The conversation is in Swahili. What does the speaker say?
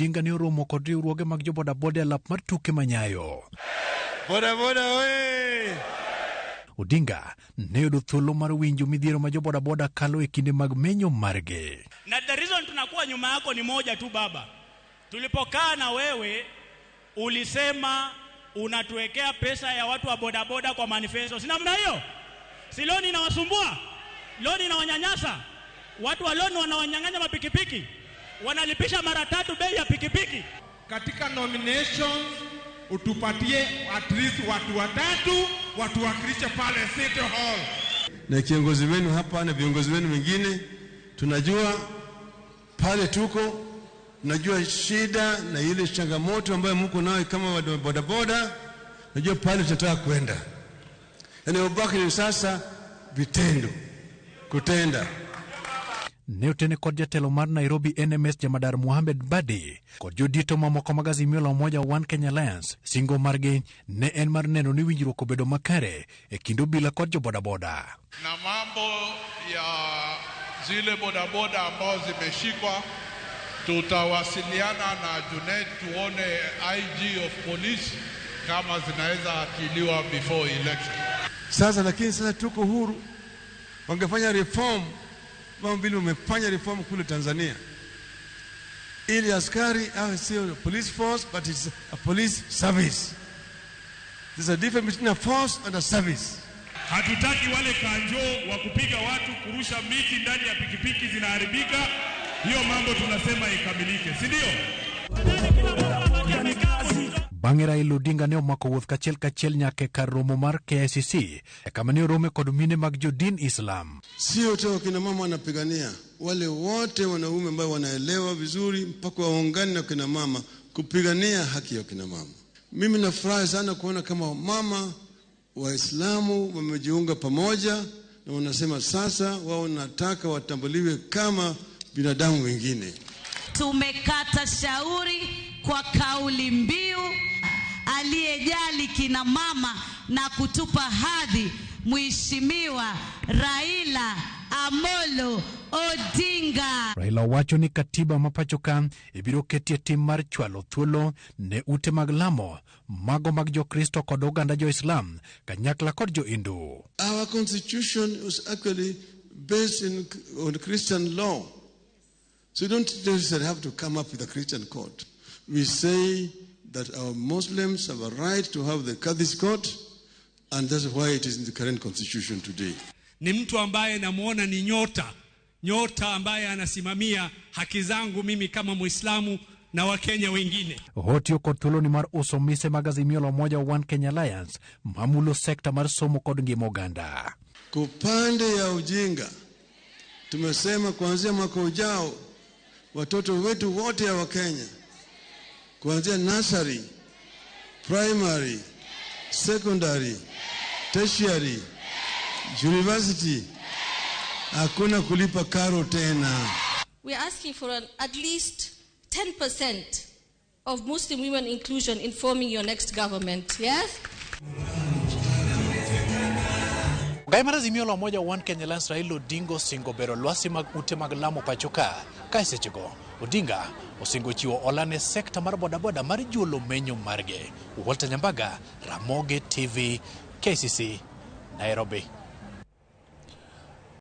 Odinga ne oromo kod riwruoge mag jobodaboda e lap mar tuke manyayo. Boda boda oye! Odinga ne yudo thuolo mar winjo midhiero ma jobodaboda kalo e kinde mag menyo margi. Na the reason tunakuwa nyuma yako ni moja tu baba. Tulipokaa na wewe ulisema unatuwekea pesa ya watu wa bodaboda kwa manifesto. Si namna hiyo? Si loan inawasumbua? Loan inawanyanyasa? Watu wa loan wanawanyang'anya mapikipiki, wanalipisha mara tatu bei ya pikipiki. Katika nominations utupatie at least watu watatu watuwakilishe pale City Hall. Na kiongozi wenu hapa na viongozi wenu wengine, tunajua pale tuko, najua shida na ile changamoto ambayo mko nayo kama bodaboda, najua pale tunataka kwenda. Yanayobaki ni sasa vitendo, kutenda. Ne otene kod jatelo mar Nairobi NMS Jamadar Mohamed Badi kod jodito mamoko mag Azimio la Umoja One Kenya Alliance. Singo margi ne en mar neno ni winjruok obedo makare e kind obila kod jobodaboda. Na mambo ya zile bodaboda ambao zimeshikwa, tutawasiliana na Junet tuone IG of police kama zinaweza achiliwa before election. Sasa lakini sasa tuko huru, wangefanya reform kama vile wamefanya reform kule Tanzania, ili askari awe sio police force but it's a police service. There's a difference between a force and a service. Hatutaki wale kanjo wa kupiga watu, kurusha miti ndani ya pikipiki zinaharibika. Hiyo mambo tunasema ikamilike, si ndio? Bang'e Raila Odinga ne omako wuoth kachiel kachiel nyaka e kar romo mar KICC e kama ne orome kod mine mag jodin Islam. Sio tu wakina mama wanapigania, wale wote wanaume ambao wanaelewa vizuri mpaka waungane na kina mama kupigania haki ya kina mama. Mimi nafurahi sana kuona kama mama Waislamu wamejiunga pamoja na wanasema sasa wao wanataka watambuliwe kama binadamu wengine. Tumekata shauri kwa kauli mbiu aliyejali kina mama na kutupa hadhi, Mheshimiwa Raila Amolo Odinga. Raila wacho ni katiba ma pacho ka ibiro ketie tim mar chwalo thuolo ne ute mag lamo mago mag Jokristo kod oganda jo-Islam kanyakla kod jo-Hindu. Our constitution was actually based on Christian law. So you don't necessarily have to come up with a Christian court. We say that our Muslims have a right to have the Qadhi's court, and that's why it is in the current constitution today. Ni mtu ambaye namuona ni nyota, nyota ambaye anasimamia haki zangu mimi kama Muislamu na Wakenya wengine. Otiyo kod thuoloni mar uso mise mag Azimio la Umoja One Kenya Alliance mamulo sekta mar somo kod ngima oganda. Kwa upande ya ujinga, tumesema kuanzia mwaka ujao watoto wetu wote wa Kenya kuanzia nursery, primary, secondary, tertiary, university, hakuna kulipa karo tena. We are asking for at least 10% of Muslim women inclusion in forming your next government. Yes? Gai mar Azimio la Umoja One Kenya Alliance Raila Odinga osingo bero lwasi mag ute mag lamo pacho ka. Ka e sechego, Odinga osingo chiwo hola ne sekta mar bodaboda mar juolo menyo margi. Walter Nyambaga, Ramogi TV, KCC, Nairobi.